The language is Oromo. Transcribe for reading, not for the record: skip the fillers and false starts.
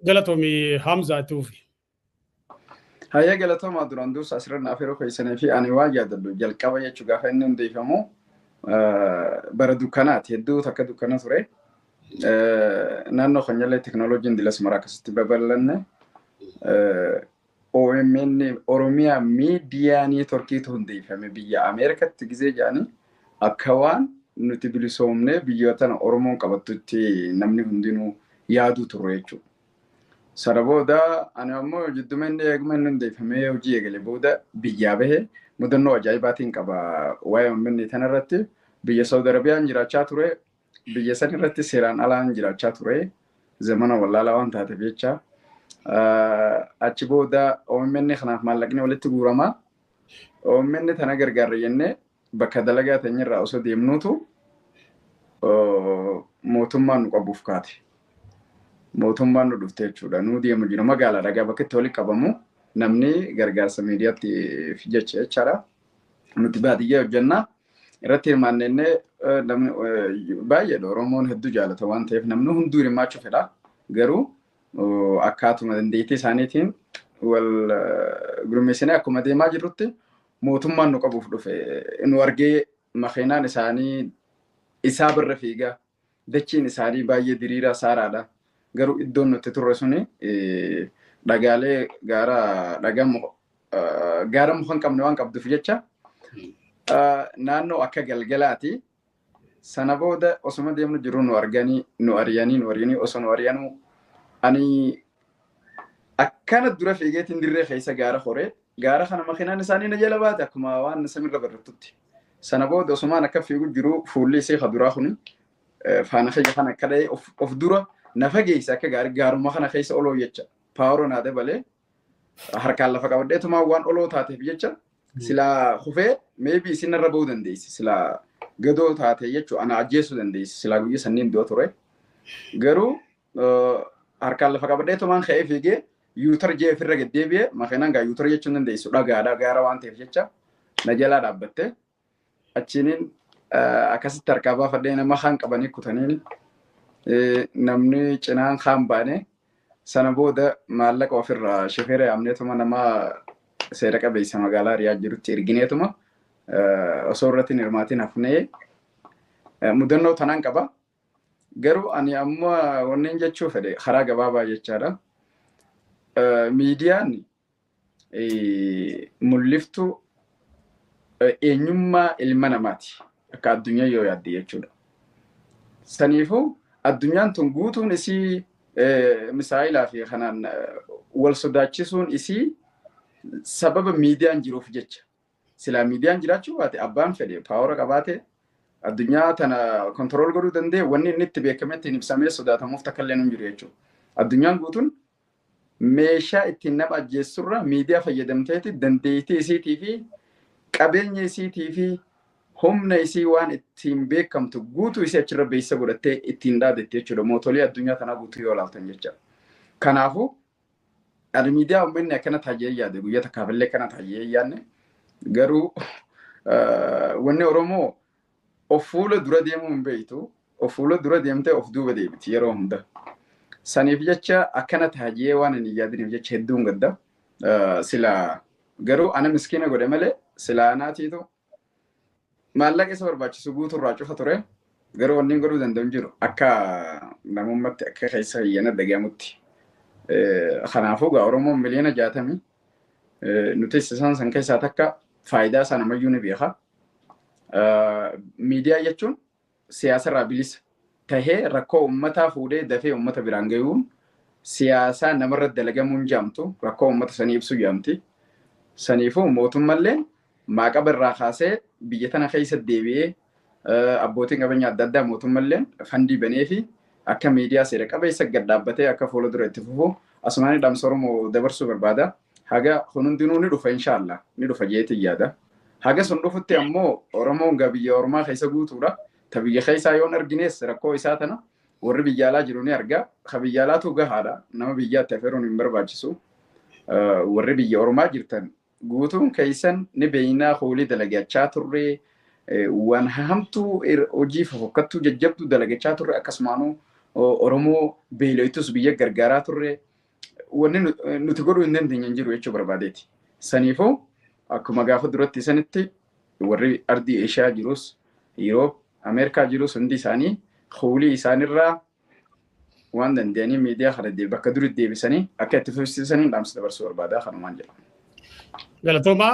Galatoomii Hamzaa, itti fufi. Hayya, galatoomaa. Duraan dursa asirra naaf yeroo keessanii fi ani waan yaadadhu jalqaba jechuu gaafa inni hundeeffamu bara dukkanaati, hedduu takka dukkana ture. Naannoo keenyallee teknooloojiin dilas mara akkasitti babal'anne. OMN, Oromiyaa Miidiyaa Neetworkiitu hundeeffame biyya Ameerikatti gizee jedhanii akka waan nuti bilisoomnee biyya tana Oromoon qabattutti namni hundinuu yaaduu turre jechuudha. Sana booda ani ammoo jidduma inni eeguma inni hundeeffamee hojii eegale booda biyyaa bahe. Mudannoo ajaa'ibaatiin qaba waa'ee OMN tanarratti. Biyya Saudi Arabiyaan jiraachaa ture. Biyya san irratti seeraan alaan jiraachaa ture. Zamana wallaalaa waan taateef jecha. Achi booda OMN kanaaf maallaqni walitti guurama. OMN tana gargaarra jennee bakka dalagaa teenyarraa osoo deemnuutu mootummaan nu qabuuf kaate. Mootummaan nu dhufte jechuudha. Nu deemu jiru magaalaa dhagaa bakka itti walitti qabamu namni gargaarsa miidiyaatti jecha jechaadha. Nuti baadiyyaa hojjannaa irratti hirmaannee namni baay'eedha. Oromoon hedduu jaalata waan ta'eef namni hunduu hirmaachuu fedha. Garuu akkaatuma dandeettii isaaniitiin wal gurmeessinee akkuma deemaa jirrutti mootummaan nu qabuuf dhufe. Nu argee makiinaan isaanii isaa birra fiigaa, dachiin isaanii baay'ee diriiraa saaraadha. Garuu iddoon nuti turre suni dhagaalee gaara dhagaa gaara muka hin qabne waan qabduuf jecha naannoo akka galgalaati. Sana booda osuma deemnu jiru nu arganii, nu ari'anii, nu ari'anii, osoo nu ari'anuu ani akkana dura fiigeetiin dirree keessa gaara horee gaara kana makiinaan isaanii na jala baate akkuma waan samirra barrattutti. Sana booda osumaan akka fiigu jiru fuulli isii kaduraa kuni faana kiyya kana akka dha'ee of dura na fageesse akka gaarii gaaruma kana keessa oloo jecha power naa dabalee harkaan lafa qabadheetumaa waan oloo taateef jecha silaa kufee maybe isin irra ba'uu dandeessi, silaa gadoo taate jechuu ana ajjeesuu dandeessi, silaa guyyaa sanniin du'a ture. Garuu harkaan lafa qabadheetumaan ka'ee fiigee U-turn jee ofirra gaddeebi'ee makiinaan gaa U-turn jechuun dandeessu dhagaadha gaara waan ta'eef jecha na jalaa dhaabbatte. Achiinin akkasitti harkaa baafadhee nama kaan qabanii kutaniin namni cinaan kaan baane. Sana booda maallaqa ofirraa shifeera yaamneetuma nama seera qabeessa magaalaa Riyaad jirutti ergineetuma osoo irratti hin hirmaatiin hafnee mudannoo tanaan qaba. Garuu ani amma wanneen jechuu fedhe karaa gabaabaa jechaadha. Miidiyaan mul'iftuu eenyummaa ilma namaati. Akka addunyaa yoo yaadde jechuudha. Saniifuu addunyaan tun guutuun isii misaayilaa fi kanaan wal sodaachisuun isii sababa miidiyaan jiruuf jecha. Silaa miidiyaan jiraachuu baate abbaan fedhe power qabaate addunyaa tana control godhuu danda'e wanni inni itti beekamee ittiin ibsamee sodaatamuuf takka illee hin jiru jechuudha. Addunyaan guutuun meeshaa ittiin nama ajjeessurra miidiyaa fayyadamteeti dandeettii isiitii fi qabeenya isiitii fi humna isii waan ittiin beekamtu guutuu isii achirra beeksisa godhattee ittiin dhaadatte jechuudha. Mootolii addunyaa tanaa guutuu yoo ilaaltan jecha. Kanaafuu ani miidiyaa uummanni akkana taajee yaade guyyaa takkaafillee akkana taajee yaadne. Garuu wanni Oromoo of fuula dura deemuu hin beektu, of fuula dura deemtee of duuba deebiti yeroo hunda. Saniif jecha akkana taajee waan hin yaadiniif jecha hedduun gadda. Sila garuu ana miskiina godhe malee sila anaatiitu maallaqa isa barbaachisu guutuurraa cufa ture. Garuu wanni godhuu danda'u hin jiru akka namummaatti akka keessa hiyyana dhagahamutti. Kanaafuu gaa Oromoon 60 miliyoona nutis isaan san keessaa takka, faayidaa isaa namayyuu ni beeka. Miidiyaa jechuun siyaasarraa bilisa tahee rakkoo uummataa fuudhee dafee uummata biraan gayuun siyaasaa namarra dalagamuun jaamtu rakkoo uummata sanii ibsuu jaamti. Saniifuu mootummallee maaqaba irraa kaasee biyya tana keessa deebi'ee abbootiin qabeenya adda addaa mootummallee fund banee fi akka miidiyaa seera qabeessa gad dhaabbatee akka fuula dura itti fufu asumaan dhaamsa Oromoo dabarsuu barbaada. Haga kun hundinuu ni dhufa, inshaallah ni dhufa jeetii yaada. Haga sun dhufutti ammoo Oromoon gaa biyya Oromaa keessa guutuudha. Ta biyya keessaa yoon argines rakkoo isaa tana warri biyya alaa jiru ni arga. Ka biyya alaatu gahaadha. Nama biyyaatti afeeruun hin barbaachisu. Warri biyya Oromaa jirtan guutuun keessan ni beeynaa, hoolii dalagachaa turre, waan hamtuu hojii fofokkattuu jajjabduu dalagachaa turre, akkasumaanuu Oromoo beeloytus biyya gargaaraa turre. Wanni nuti godhuu hin dandeenye hin jiru jechuu barbaadeeti. Saniifuu akkuma gaafa duratti sanitti warri ardii Eeshiyaa jirus, Yuroop, Ameerikaa jirus hundi isaanii huulii isaanirraa waan danda'anii miidiyaa kana bakka duri deebisanii akka itti fufsiisanii dhaamsa dabarsuu barbaada kanumaan jedhama. Galatoomaa.